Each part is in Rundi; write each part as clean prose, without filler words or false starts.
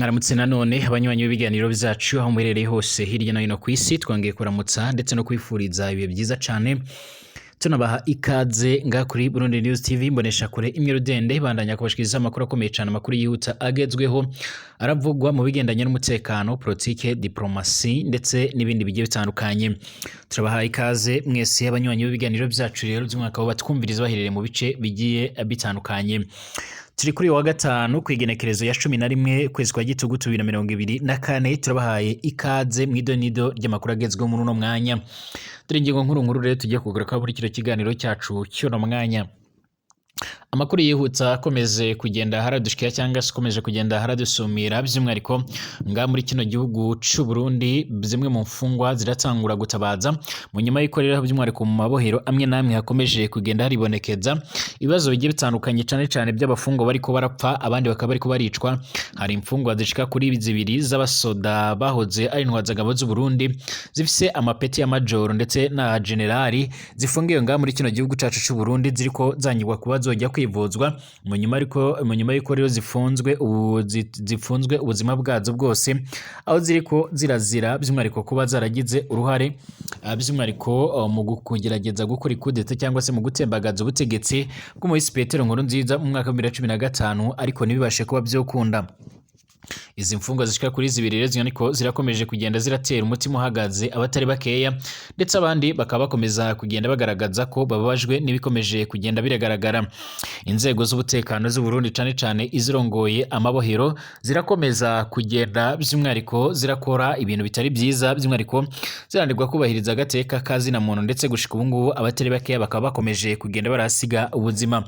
Mwaramutse nanone abanywanyi b'ibiganiro byacu aho muherereye hose hirya no hino ku isi. Twongeye kuramutsa ndetse no kwifuriza ibihe byiza cane, tunabaha ikaze nga kuri Burundi News TV, mbonesha kure imwe rudende bandanya kubashikiriza amakuru akomeye cane, amakuru yihuta agezweho aravugwa mu bigendanye n'umutekano, politike, diplomasi ndetse n'ibindi bigiye bitandukanye. Turabaha ikaze mwese abanywanyi b'ibiganiro byacu rero by'umwaka wo batwumviriza baherereye mu bice bigiye bitandukanye. Turi kuri uyu wa gatanu ku igenekerezo ya 11 kwezi kwa gitugutu 2024. Turabahaye ikaze mu idonido ry'amakuru agezweho muri uno mwanya. Dore ingingo nkuru nkuru rero tugiye kugaruka muri kino kiganiro cyacu cy'uno mwanya. Amakuru yihuta akomeze kugenda haradushikira cyangwa se akomeje kugenda haradusumira, by'umwihariko nga muri kino gihugu c'u Burundi, zimwe mu mfungwa ziratangura gutabaza mu nyuma y'uko rero by'umwihariko mu mabohero amwe n'amwe hakomeje kugenda haribonekeza ibibazo bigiye bitandukanye, cane cane by'abafungwa bariko barapfa, abandi bakaba bariko baricwa. Hari imfungwa zishika kuri zibiri z'abasoda bahoze ari intwazangabo z'u Burundi, zifise amapeti ya majoro ndetse na generali, zifungiwe ngaha muri kino gihugu cacu c'u Burundi, ziriko zanyigwa kuba zojya kwivuzwa mu nyuma, ariko mu nyuma y'uko rero zifunzwe ubu zifunzwe ubuzima bwazo bwose, aho ziriko zirazira by'umwihariko kuba zaragize uruhare by'umwihariko mu kugerageza gukora ikudeta cyangwa se mu gutembagaza ubutegetsi bw'umuhisi Petero Nkurunziza mu mwaka wa 2015, ariko ntibibashe kuba byokunda. Izi mfungwa zishika kuri zibiri rero ariko zirakomeje kugenda ziratera umutima uhagaze abatari bakeya, ndetse abandi bakaba bakomeza kugenda bagaragaza ko bababajwe n'ibikomeje kugenda biragaragara. Inzego z'umutekano z'u Burundi, cane cane izirongoye amabohero, zirakomeza kugenda by'umwihariko zirakora ibintu bitari byiza, by'umwihariko ziranirwa kubahiriza agateka ka zina muntu, ndetse gushika ubu ngubu abatari bakeya bakaba bakomeje kugenda barahasiga ubuzima.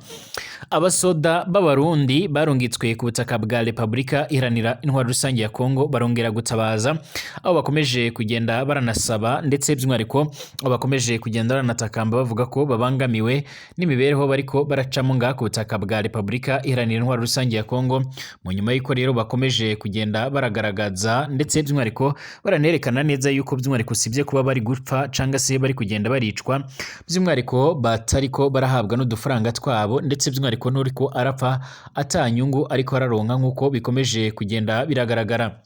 Abasoda b'Abarundi barungitswe ku butaka bwa Repubulika Iharanira Intwaro Rusange ya Kongo barongera gutabaza, aho bakomeje kugenda baranasaba, ndetse by'umwihariko aho bakomeje kugenda baranatakamba bavuga ko babangamiwe n'imibereho bariko baracamo ngaha ku butaka bwa Repubulika Iharanira Intwaro Rusange ya Kongo, mu nyuma y'uko rero bakomeje kugenda baragaragaza ndetse by'umwihariko baranerekana neza yuko by'umwihariko usibye kuba bari gupfa cangwa se bari kugenda baricwa, by'umwihariko batariko barahabwa n'udufaranga twabo, ndetse by'umwihariko n'uriko arapfa atanyungu ariko araronka, nk'uko bikomeje kugenda biragaragara.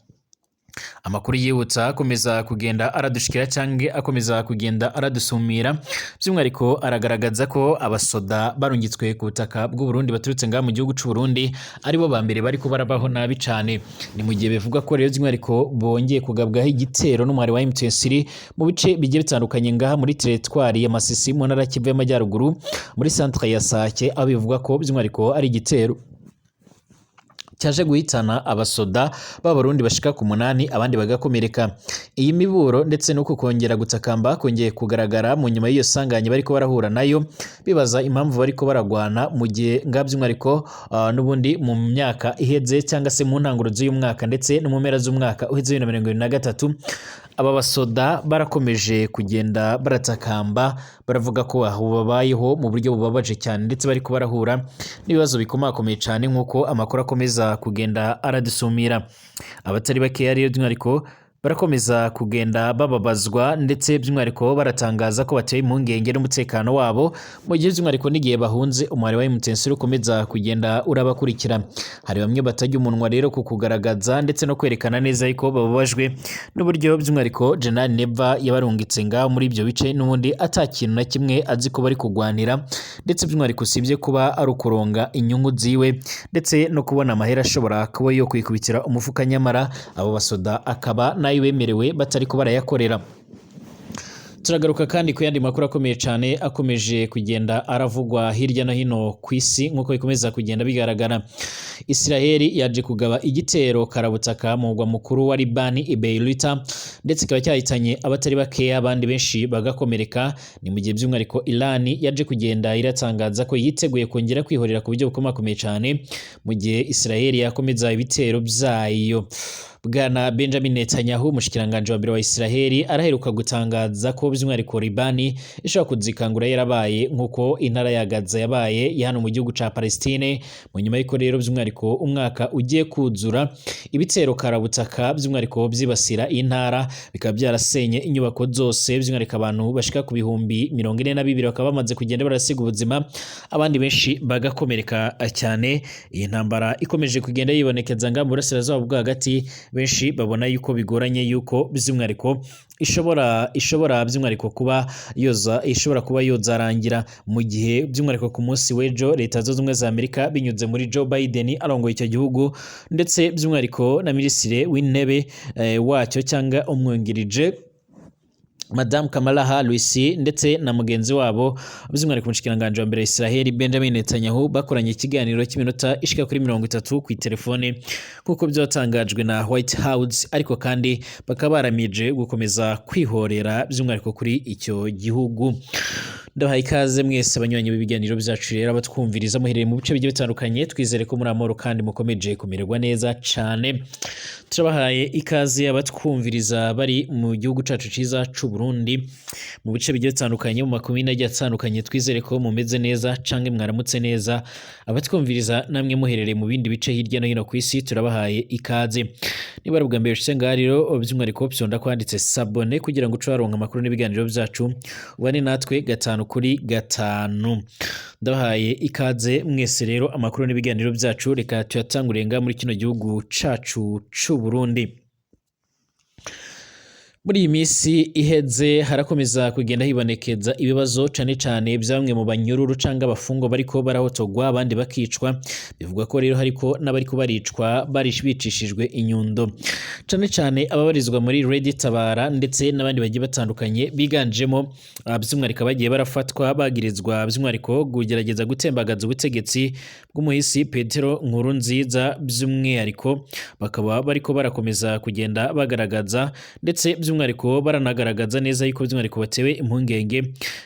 Amakuru yibutsa akomeza kugenda aradushikira cyangwa akomeza kugenda aradusumira, by'umwihariko aragaragaza ko abasoda barungitswe ku butaka bw'u Burundi baturutse ngaha mu gihugu c'u Burundi aribo ba mbere bariko barabaho nabi cane. Ni mu gihe bivugwa ko rero by'umwihariko bongeye kugabwaho igitero n'umuhari wa M23 mu bice bigiye bitandukanye ngaha muri teritwari ya Masisi, mu ntara ya Kivu y'Amajyaruguru, muri centre ya Sake, aho bivugwa ko by'umwihariko ari igitero cyaje guhitana abasoda b'Abarundi bashika ku 8, abandi bagakomereka. Iyi miburo ndetse n'uko kongera gutakamba kongeye kugaragara mu nyuma y'iyo sanganya bariko barahura nayo, bibaza impamvu bariko baragwana mu gihe nga by'umwihariko n'ubundi mu myaka iheze cyangwa se mu ntangiriro z'uyu mwaka ndetse no mu mpera z'umwaka uheze 2023, aba basoda barakomeje kugenda baratakamba baravuga ko aho babayeho mu buryo bubabaje cyane, ndetse bariko barahura n'ibibazo bikomakomeye cyane, nk'uko amakuru akomeza kugenda aradusumira. Abatari bakeya rero by'umwihariko barakomeza kugenda bababazwa, ndetse by'umwihariko baratangaza ko bateye impungenge n'umutekano wabo, mu gihe by'umwihariko n'igihe bahunze umuhari wa M23 ukomeza kugenda urabakurikira. Hari bamwe batajya umunwa rero ku kugaragaza ndetse no kwerekana neza yuko bababajwe n'uburyo by'umwihariko General Neva yabarungitse ngaho muri ibyo bice n'ubundi ata kintu na kimwe azi ko bari kugwanira, ndetse by'umwihariko usibye kuba ari ukuronga inyungu ziwe ndetse no kubona amahera ashobora kuba yo kwikubitira umufuka, nyamara abo basoda akaba nayo bemerewe batariko barayakorera. Turagaruka kandi ku yandi makuru akomeye cyane akomeje kugenda aravugwa hirya no hino ku isi, nk'uko bikomeza kugenda bigaragara. Israel yaje kugaba igitero karabutaka mu murwa mukuru wa Libani i Beirut, ndetse kikaba cyahitanye abatari bakeya, abandi benshi bagakomereka. Ni mu gihe by'umwihariko Iran yaje kugenda iratangaza ko yiteguye kongera kwihorera ku buryo bukomakomeye cyane mu gihe Israel yakomeza ibitero byayo. Bwana Benjamin Netanyahu, umushikiranganje wa mbere wa Israheli, araheruka gutangaza ko by'umwihariko Libani ishobora kuzikangura yarabaye nk'uko intara ya Gaza yabaye ya hano mu gihugu ca Palestine. Mu nyuma y'uko rero by'umwihariko umwaka ugiye kuzura ibitero karabutaka by'umwihariko byibasira intara, bikaba byarasenye inyubako zose, by'umwihariko abantu bashika ku 42,000 bakaba bamaze kugenda barasiga ubuzima, abandi benshi bagakomereka cyane. Iyi ntambara ikomeje kugenda yibonekeza nga mu burasirazuba bwo hagati, benshi babona yuko bigoranye yuko by'umwihariko ishobora by'umwihariko kuba yoza ishobora kuba yozarangira, mu gihe by'umwihariko ku munsi w'ejo Leta Zunze Ubumwe za Amerika binyuze muri Joe Biden arongoye icyo gihugu, ndetse by'umwihariko na minisitiri w'intebe wacyo cyangwa umwungirije Madame Kamala Harris, ndetse na mugenzi wabo by'umwihariko umushikiranganje wa mbere Israel Benjamin Netanyahu, bakoranye ikiganiro cy'iminota ishika kuri 30 ku telefone nk'uko byatangajwe na White House, ariko kandi bakaba baramije gukomeza kwihorera by'umwihariko kuri icyo gihugu. Ndabahaye ikaze mwese abanywanyi b'ibiganiro byacu rero, abatwumviriza muherereye mu bice bigiye bitandukanye, twizere ko muri amahoro kandi mukomeje kumererwa neza cane. Turabahaye ikaze abatwumviriza bari mu gihugu cacu ciza c'u Burundi, mu bice bigiye bitandukanye, mu makomine agiye atandukanye, twizere ko mumeze neza canke mwaramutse neza. Abatwumviriza namwe muherereye mu bindi bice hirya no hino ku isi, turabahaye ikaze. Niba ari ubwa mbere ushitse ngaha rero, by'umwihariko fyonda kwanditse s'abonner kugira ngo uce waronka amakuru n'ibiganiro byacu, ubane natwe 5 kuri 5. Ndabahaye ikaze mwese rero, amakuru n'ibiganiro byacu reka tuyatangurire ngaha muri kino gihugu cacu c'u Burundi. Muri iyi minsi iheze harakomeza kugenda hibonekeza ibibazo cane cane bya bamwe mu banyururu canke abafungwa bariko barahotogwa, abandi bakicwa. Bivugwa ko rero hariko n'abariko baricwa bicishijwe inyundo, cane cane ababarizwa muri Red Tabara ndetse n'abandi bagiye batandukanye, biganjemo by'umwihariko abagiye barafatwa bagirizwa by'umwihariko kugerageza gutembagaza ubutegetsi bw'umuhisi Petero Nkurunziza. By'umwihariko bakaba bariko barakomeza kugenda bagaragaza, ndetse by'umwihariko baranagaragaza neza yuko by'umwihariko batewe impungenge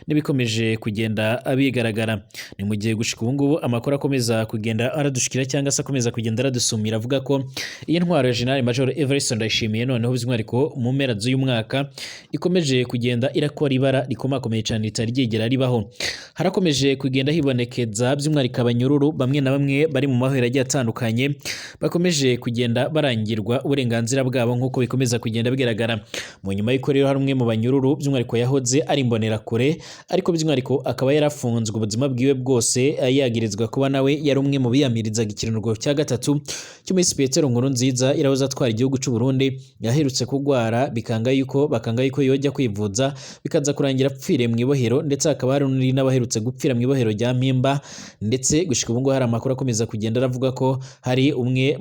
n'ibikomeje kugenda bigaragara. Ni mu gihe gushika ubu ngubu amakuru akomeza kugenda aradushikira cyangwa se akomeza kugenda aradusumira avuga ko iyi ntwaro ya General Major Evariste Ndayishimiye noneho by'umwihariko mu mpera z'uyu mwaka ikomeje kugenda irakora ibara rikomakomeye cyane ritari ryigera ribaho. Harakomeje kugenda hibonekeza by'umwihariko abanyururu bamwe na bamwe bari mu mahoro agiye atandukanye bakomeje kugenda barangirwa uburenganzira bwabo nk'uko bikomeza kugenda bigaragara. Mu nyuma y'uko rero hari umwe mu banyururu by'umwihariko yahoze ari imbonerakure, ariko by'umwihariko akaba yarafunzwe ubuzima bwiwe bwose, yagirizwa kuba nawe yari umwe mu biyamirizaga ikirungo cya gatatu cy'umuhisi Petero Nkurunziza yarahoze atwara igihugu cy'u Burundi, yaherutse kugwara bikanga yuko bakanga yuko yojya kwivuza, bikaza kurangira apfiriye mu ibohero, ndetse hakaba hari undi n'abaherutse gupfira mu ibohero rya Mpimba. Ndetse gushika ubu ngubu hari amakuru akomeza kugenda aravuga ko hari umwe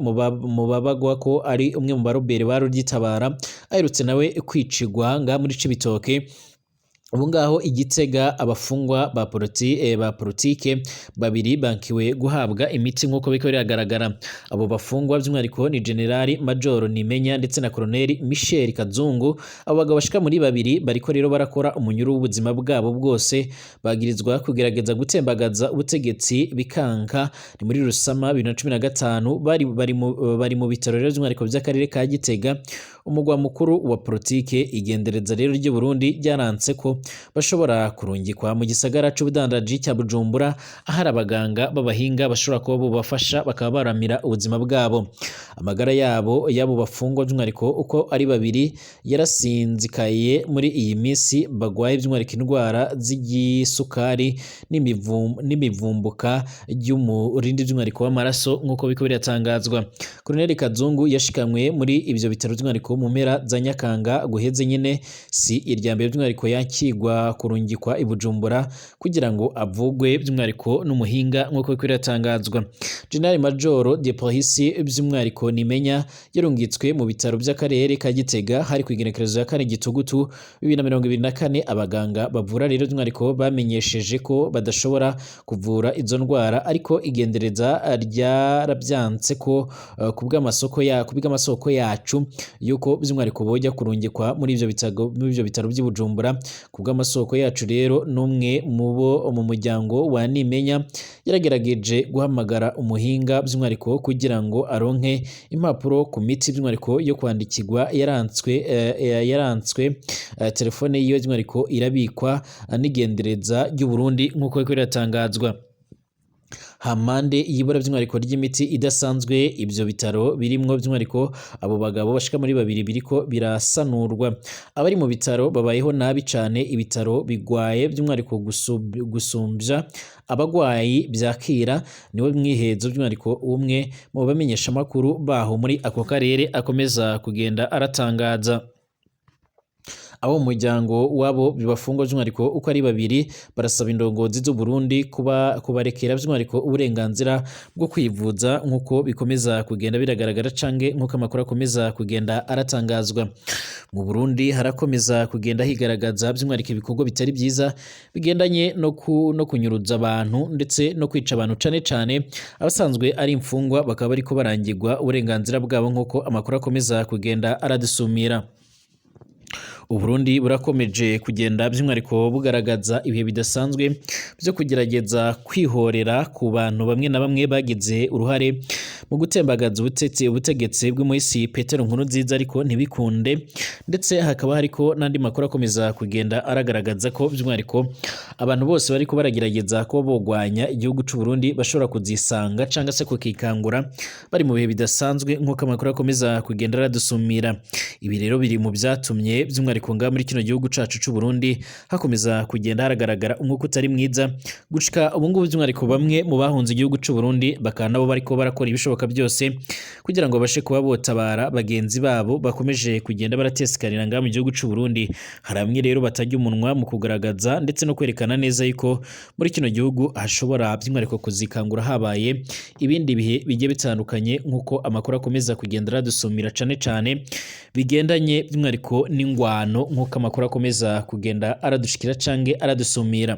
mu babagwa ko ari umwe mu baroberi ba Rugitabara aherutse nawe kwicigwa ngaha muri Cibitoke. Ubu ngaho igitega abafungwa ba politike babiri bankiwe guhabwa imiti nk'uko biriko biragaragara. Abo bafungwa by'umwihariko ni General Major Nimenya ndetse na Colonel Michel Kazungu. Abo bagabo bashika muri babiri bariko rero barakora umunyuru w'ubuzima bwabo bwose, bagirizwa kugerageza gutembagaza ubutegetsi bikanka. Ni muri Rusama 2015, bari mu bitaro rero by'umwihariko by'akarere ka Gitega, umugwa mukuru wa politike. Igendereza rero ry'u Burundi ryaranse ko bashobora kurungikwa mu gisagara c'ubudandaji cya Bujumbura, ahari abaganga b'abahinga bashobora kuba bobafasha bakaba baramira ubuzima bwabo. Amagara yabo y'abo bafungwa by'umwihariko uko ari babiri yarasinzikaye muri iyi minsi, bagwaye by'umwihariko indwara z'igisukari n'imivumbuka ry'umurindi by'umwihariko w'amaraso nk'uko biriko biratangazwa. Colonel Kazungu yashikamwe muri ivyo bitaro by'umwihariko mu mpera za Nyakanga guheze nyine. Si irya mbere by'umwihariko yakigwa kurungikwa i Bujumbura kugira ngo avugwe by'umwihariko n'umuhinga nk'uko biriko biratangazwa. General Major de Police by'umwihariko Nimenya yarungitswe mu bitaro by'akarere ka Gitega hari ku igenekerezo ya 4 Gitugutu 2024. Abaganga bavura rero by'umwihariko bamenyesheje ko badashobora kuvura izo ndwara, ariko igendereza ryarabyanse ko kubw'amasoko ya kubw'amasoko yacu yuko yuko by'umwihariko bojya kurungikwa muri ivyo bitaro, muri ivyo bitaro by'i Bujumbura. Ku bw'amasoko yacu rero, n'umwe mu bo mu muryango wa Nimenya yaragerageje guhamagara umuhinga by'umwihariko kugira ngo aronke impapuro ku miti by'umwihariko yo kwandikirwa yarantswe telefone yiwe by'umwihariko irabikwa n'igendereza ry'u Burundi, nk'uko biriko biratangazwa. Hampande y'ibura by'umwihariko ry'imiti idasanzwe, ibyo bitaro birimwo by'umwihariko abo bagabo bashika muri babiri biriko birasanurwa. Abari mu bitaro babayeho nabi cane. Ibitaro bigwaye by'umwihariko gusumbya abagwayi byakira, niwe mwihezo by'umwihariko umwe mu bamenyeshamakuru baho muri ako karere akomeza kugenda aratangaza. Abo mu muryango wabo bibafungwa by'umwihariko uko ari babiri barasaba indongozi z'u Burundi kuba kubarekera by'umwihariko uburenganzira bwo kwivuza, nk'uko bikomeza kugenda biragaragara canke nk'uko amakuru akomeza kugenda aratangazwa. Mu Burundi harakomeza kugenda higaragaza by'umwihariko ibikorwa bitari byiza bigendanye no kunyuruza abantu ndetse no kwica abantu, cane cane abasanzwe ari imfungwa, bakaba bariko barangirwa uburenganzira bwabo, nk'uko amakuru akomeza kugenda aradusumira. Uburundi burakomeje kugenda by'umwihariko bugaragaza ibihe bidasanzwe byo kugerageza kwihorera ku bantu bamwe na bamwe bagize uruhare mu gutembagaza ubutegetsi bw'umuhisi Petero Nkurunziza, ariko ntibikunde. Ndetse hakaba hariko n'andi makuru akomeza kugenda aragaragaza ko by'umwihariko abantu bose bariko baragerageza kuba bogwanya igihugu c'u Burundi bashobora kuzisanga canga se kukikangura bari mu bihe bidasanzwe, nk'uko amakuru akomeza kugenda aradusumira. Ibi rero biri mu byatumye by'umwihariko ngaha muri kino gihugu cacu c'u Burundi hakomeza kugenda haragaragara umwuka utari mwiza gushika ubu ngubu. By'umwihariko bamwe mu bahunze igihugu c'u Burundi bakaba nabo bariko barakora ibishoboka byose kugira ngo babashe kuba botabara bagenzi babo bakomeje kugenda baratesikanira ngaha mu gihugu c'u Burundi. Hari bamwe rero batarya umunwa mu kugaragaza ndetse no kwerekana neza yuko muri kino gihugu hashobora by'umwihariko kuzikangura habaye ibindi bihe bigiye bitandukanye, nk'uko amakuru akomeza kugenda aradusumira, cane cane bigendanye by'umwihariko n'ingwano, nk'uko amakuru akomeza kugenda aradushikira canke aradusumira.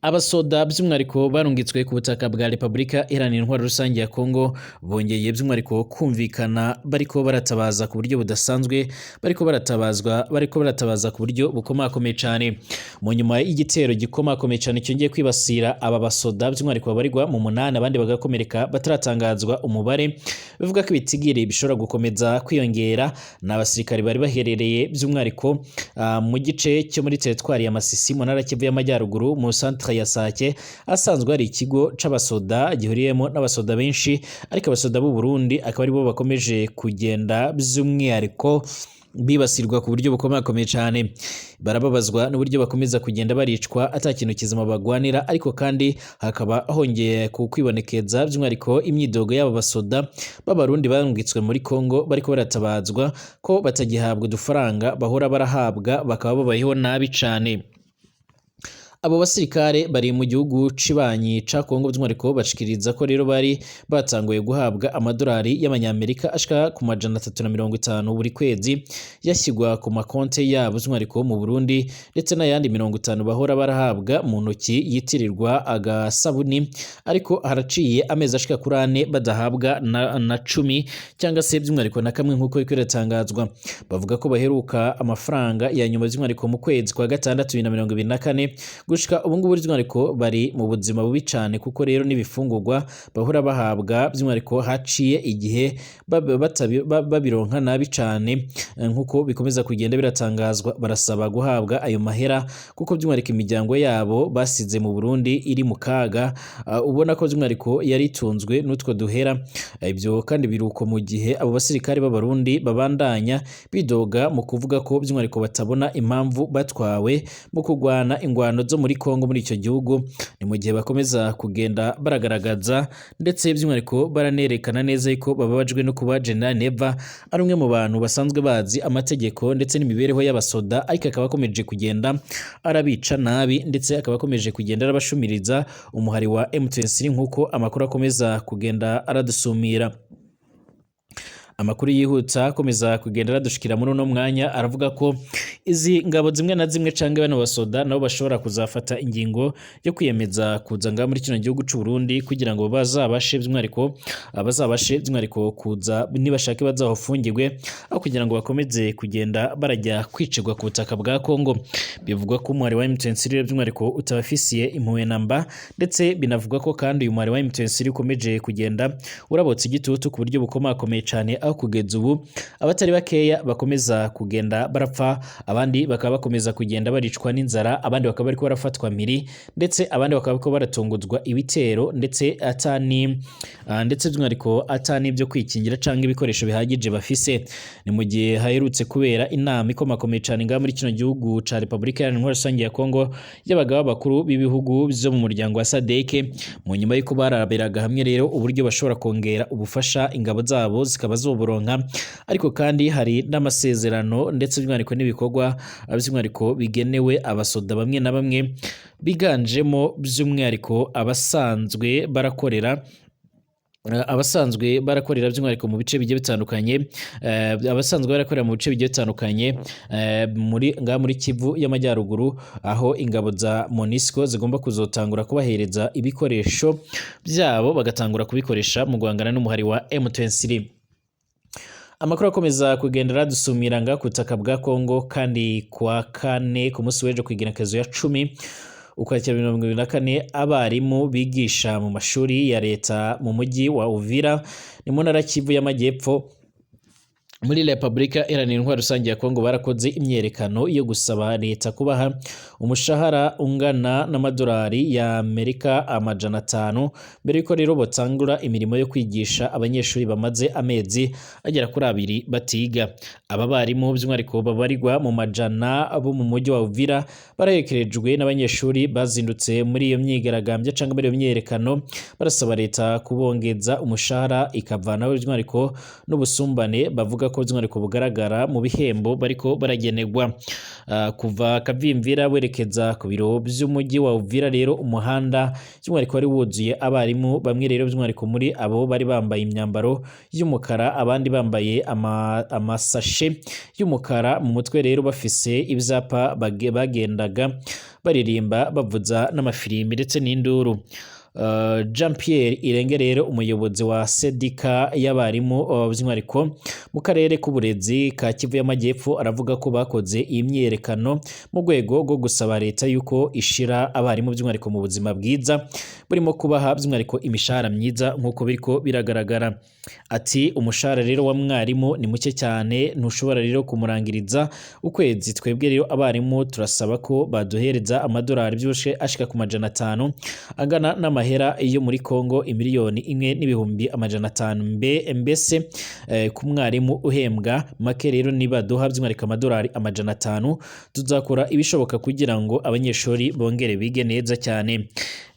Abasoda by'umwihariko barungitswe ku butaka bwa Repubulika Iharanira Intwaro Rusange ya Kongo bongeye by'umwihariko kumvikana bariko baratabaza ku buryo budasanzwe, bariko baratabazwa, bariko baratabaza ku buryo bukomakomeye cane, mu nyuma y'igitero gikomakomeye cane cyongeye kwibasira aba basoda by'umwihariko babarirwa mu munani, abandi bagakomereka bataratangazwa umubare. Bivuga ko ibitigiri bishobora gukomeza kwiyongera. Ni abasirikare bari baherereye by'umwihariko mu gice cyo muri teritwari ya Masisi, mu ntara Kivu y'Amajyaruguru, mu centre ya Sake, asanzwe hari ikigo c'abasoda gihuriyemo n'abasoda benshi, ariko abasoda b'u Burundi akaba aribo bakomeje kugenda by'umwihariko bibasirwa ku buryo bukomakomeye cyane. Barababazwa n'uburyo bakomeza kugenda baricwa ata kintu kizima bagwanira, ariko kandi hakaba hongeye ku kwibonekeza by'umwihariko imyidogo y'aba basoda b'Abarundi barungitswe muri Kongo, bariko baratabazwa ko batagihabwa udufaranga bahora barahabwa, bakaba babayeho nabi cane. Abo basirikare bari mu gihugu cibanyi ca Kongo by'umwihariko bashikiriza ko rero bari batanguye guhabwa amadolari y'Amanyamerika ashika ku 350 buri kwezi, yashyirwa ku makonte yabo by'umwihariko mu Burundi, ndetse n'ayandi 50 bahora barahabwa mu ntoki yitirirwa agasabuni, ariko haraciye amezi ashika kuri ane badahabwa na 10 cyangwa se by'umwihariko na kamwe, nk'uko biriko biratangazwa. Bavuga ko baheruka amafaranga ya nyuma by'umwihariko mu kwezi kwa gatandatu 2024. Gushika ubu ngubu by'umwihariko bari mu buzima bubi cane, kuko rero n'ibifungurwa bahora bahabwa by'umwihariko haciye igihe babironka nabi cane, nk'uko bikomeza kugenda biratangazwa. Barasaba guhabwa ayo mahera kuko by'umwihariko imiryango yabo basize mu Burundi iri mu kaga, ubona ko by'umwihariko yari itunzwe n'utwo duhera. Ibyo kandi biruko mu gihe abo basirikare b'Abarundi babandanya bidoga mu kuvuga ko by'umwihariko batabona impamvu batwawe mu kurwana ingwano zo muri Kongo muri icyo gihugu. Ni mu gihe bakomeza kugenda baragaragaza ndetse by'umwihariko baranerekana neza yuko bababajwe no kuba General Neva ari umwe mu bantu basanzwe bazi amategeko ndetse n'imibereho y'abasoda, ariko akaba akomeje kugenda arabica nabi, ndetse akaba akomeje kugenda arabashumiriza umuhari wa M23, nk'uko amakuru akomeza kugenda aradusumira. Amakuru yihuta akomeza kugenda aradushikira muri uno mwanya aravuga ko izi ngabo zimwe na zimwe canke bano basoda nabo bashobora kuzafata ingingo yo kwiyemeza kuza ngaha muri kino gihugu c'u Burundi kugira ngo bazabashe by'umwihariko kuza nibashake bazahofungirwe aho kugira ngo bakomeze kugenda barajya kwicirwa ku butaka bwa Kongo. Bivugwa ko umuhari wa M23 rero by'umwihariko utabafisiye impuhwe namba, ndetse binavugwa ko kandi uyu muhari wa M23 ukomeje kugenda urabotsa igitutu ku buryo bukomakomeye cane, aho kugeza ubu abatari bakeya bakomeza kugenda barapfa, abandi bakaba bakomeza kugenda baricwa n'inzara, abandi bakaba bariko barafatwa mpiri, ndetse abandi bakaba bariko baratunguzwa ibitero, ndetse atani ndetse by'umwihariko atani ibyo kwikingira canke ibikoresho bihagije bafise. Ni mu gihe haherutse kubera inama ikomakomeye cane ngaha muri kino gihugu ca Repubulika Iharanira Intwaro Rusange ya Kongo y'abagaba bakuru b'ibihugu vyo mu muryango wa SADC, mu nyuma y'uko baraberaga hamwe rero uburyo bashobora kongera ubufasha ingabo zabo zikaba zoburonka. Ariko kandi hari n'amasezerano ndetse by'umwihariko n'ibikorwa by'umwihariko bigenewe abasoda bamwe na bamwe biganjemo by'umwihariko abasanzwe barakorera by'umwihariko mu bice bigiye bitandukanye, abasanzwe barakorera mu bice bigiye bitandukanye muri ngaha muri Kivu y'Amajyaruguru, aho ingabo za MONUSCO zigomba kuzotangura kubahereza ibikoresho byabo bagatangura kubikoresha mu guhangana n'umuhari wa M23. Amakuru akomeza kugenda aradusumira nga ku butaka bwa Kongo kandi kwa kane, ku munsi w'ejo, kw'igenekerezo ya 10 Ukwakira 2024, abarimu bigisha mu mashuri ya leta mu mujyi wa Uvira, ni mu ntara Kivu y'Amajyepfo muri Repubulika Iharanira Intwaro Rusange ya Kongo, barakoze imyerekano yo gusaba leta kubaha umushahara ungana n'amadolari ya Amerika 500 mbere yuko rero batangura imirimo yo kwigisha abanyeshuri bamaze amezi agera kuri 2 batiga. Aba barimu by'umwihariko babarirwa mu majana bo mu mujyi wa Uvira baraherekerejwe n'abanyeshuri bazindutse muri iyo myigaragambyo cyangwa muri iyo myiyerekano, barasaba leta kubongeza umushahara ikavanaho by'umwihariko n'ubusumbane bavuga ko by'umwihariko bugaragara mu bihembo bariko baragenerwa. Kuva Kavimvira werekeza ku biro by'umujyi wa Uvira rero, umuhanda by'umwihariko wari wuzuye abarimu. Bamwe rero by'umwihariko muri abo bari bambaye imyambaro y'umukara, abandi bambaye amasashe y'umukara mu mutwe, rero bafise ibyapa, bagendaga baririmba, bavuza n'amafirimbi ndetse n'induru. Jean Pierre Irenge rero, umuyobozi wa sendika y'abarimu by'umwihariko mu karere k'uburezi ka Kivu y'Amajyepfo, aravuga ko bakoze iyi myiyerekano mu rwego rwo gusaba leta yuko ishira abarimu by'umwihariko mu buzima bwiza, burimo kubaha by'umwihariko imishahara myiza nk'uko biriko biragaragara. Ati: "Umushahara rero wa mwarimu ni muke cyane, ntushobora rero kumurangiriza ukwezi. Twebwe rero abarimu turasaba ko baduhereza amadolari byoshe ashika ku 500, angana n'amahera yo muri Kongo 1,500,000 mbese ku mwarimu uhembwa make. Rero nibaduha by'umwihariko amadolari 500, tuzakora ibishoboka kugira ngo abanyeshuri bongere bige neza cyane."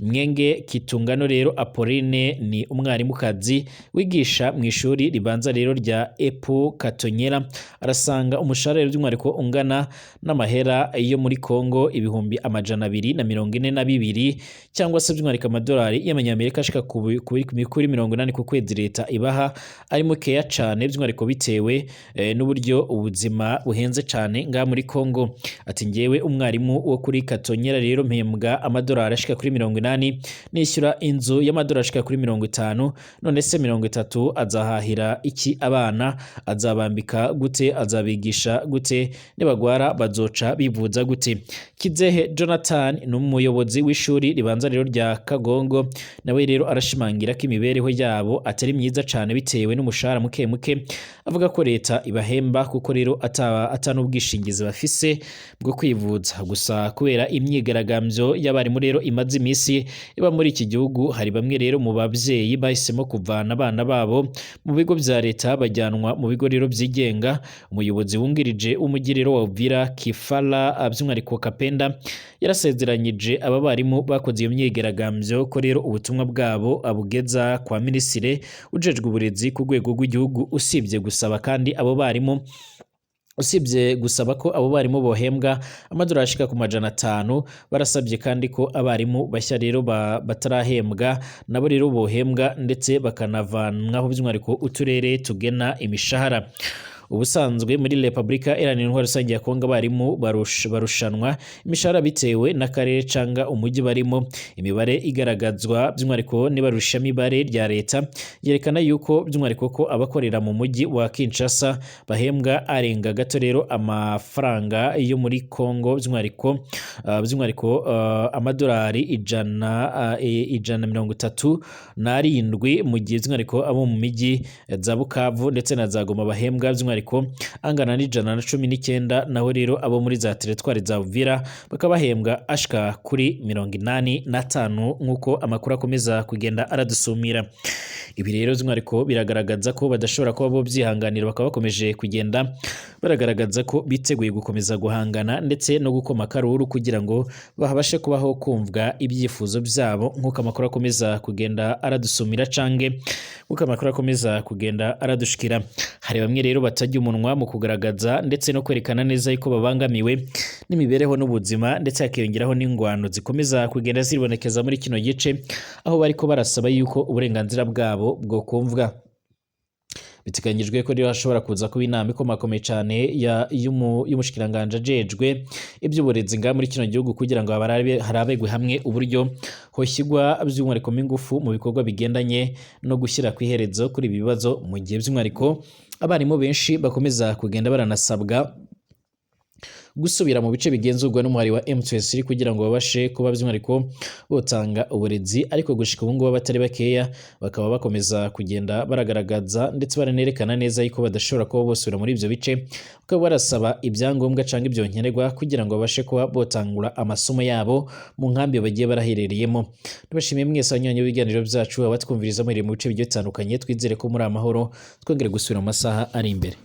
Mwenge Kitungano rero Apolline ni umwarimukazi wigisha mu ishuri ribanza rero rya Epu Katonyera, arasanga umushahara rero by'umwihariko ungana n'amahera yo muri Kongo 242,000, cyangwa se by'umwihariko amadolari y'amanyamerika ashika kuri 80 ku kwezi leta ibaha, ari mukeya cane by'umwihariko bitewe n'uburyo ubuzima buhenze cane ngaha muri Kongo. Ati: "Njyewe umwarimu wo kuri Katonyera rero mpembwa amadolari ashika kuri 80, nishyura inzu y'amadolari ashika kuri 50. None se 30 azahahira iki abana? Azabambika gute? Azabigisha gute? Nibagwara bazoca bivuza gute?" Kizehe Jonathan ni umuyobozi w'ishuri ribanza rero rya Kagongo, nawe rero arashimangira ko imibereho yabo atari myiza cane bitewe n'umushahara muke muke avuga ko leta ibahemba, kuko rero ata n'ubwishingizi bafise bwo kwivuza. Gusa kubera imyigaragambyo y'abarimu rero imaze iminsi iba muri iki gihugu, hari bamwe rero mu babyeyi bahisemo kuvana abana babo mu bigo bya leta bajyanwa mu bigo rero byigenga. Umuyobozi wungirije w'umujyi rero wa Uvira, Kifala by'umwihariko Kapenda, yarasezeranyije aba barimu bakoze iyo myigaragambyo ko rero ubutumwa bwabo abugeza kwa minisitiri ujejwe uburezi ku rwego rw'igihugu. Usibye gusaba kandi abo barimu Usibye gusaba ko abo barimu bohembwa amadolari ashika ku 500, barasabye kandi ko abarimu bashya rero batarahembwa nabo rero bohembwa, ndetse bakanavanwaho by'umwihariko uturere tugena imishahara. Ubusanzwe muri Repubulika Iharanira Intwaro Rusange ya Kongo, abarimu barushanwa imishahara bitewe n'akarere canga umujyi barimo. Imibare igaragazwa by'umwihariko n'ibarushamibare rya leta yerekana yuko by'umwihariko ko abakorera mu mujyi wa Kinshasa bahembwa arenga gato rero amafaranga yo muri Kongo, by'umwihariko amadolari 137, mu gihe by'umwihariko abo mu mijyi za Bukavu ndetse na za Goma bahembwa by'umwihariko angana n'119, naho rero abo muri za teritwari za Uvira bakaba bahembwa ashika kuri 85, nk'uko amakuru akomeza kugenda aradusumira. Ibi rero by'umwihariko biragaragaza ko badashobora kuba bo byihanganira, bakaba bakomeje kugenda baragaragaza ko biteguye gukomeza guhangana ndetse no gukoma akaruru kugira ngo babashe kubaho kumvwa ibyifuzo byabo, nk'uko amakuru akomeza kugenda aradusumira cange nk'uko amakuru akomeza kugenda aradushikira. Hari bamwe rero batajya umunwa mu kugaragaza ndetse no kwerekana neza yuko babangamiwe n'imibereho n'ubuzima, ndetse hakiyongeraho n'ingwano zikomeza kugenda zibonekeza muri kino gice, aho bariko barasaba yuko uburenganzira bwabo bwo kumvwa. Biteganyijwe ko rero hashobora kuza kuba inama ikomakomeye cyane y'umushikiranganje ajejwe iby'uburezi ngaha muri kino gihugu, kugira ngo harabegwe hamwe uburyo hoshyirwa by'umwihariko ingufu mu bikorwa bigendanye no gushyira ku iherezo kuri ibi bibazo, mu gihe by'umwihariko abarimu benshi bakomeza kugenda baranasabwa gusubira mu bice bigenzurwa n'umuhari wa M23 kugira ngo babashe kuba by'umwihariko botanga uburezi. Ariko gushika ubu ngubu abatari bakeya bakaba bakomeza kugenda baragaragaza ndetse baranerekana neza yuko badashobora kuba bosubira muri ibyo bice, bakaba barasaba ibyangombwa cyangwa ibyo nkenerwa kugira ngo babashe kuba botangura amasomo yabo mu nkambi bagiye baraherereyemo. Tubashimiye mwese abanywanyi b'ibiganiro byacu, abatwumviriza muherereye mu bice bigiye bitandukanye. Twizere ko muri amahoro, twongere gusubira mu masaha ari imbere.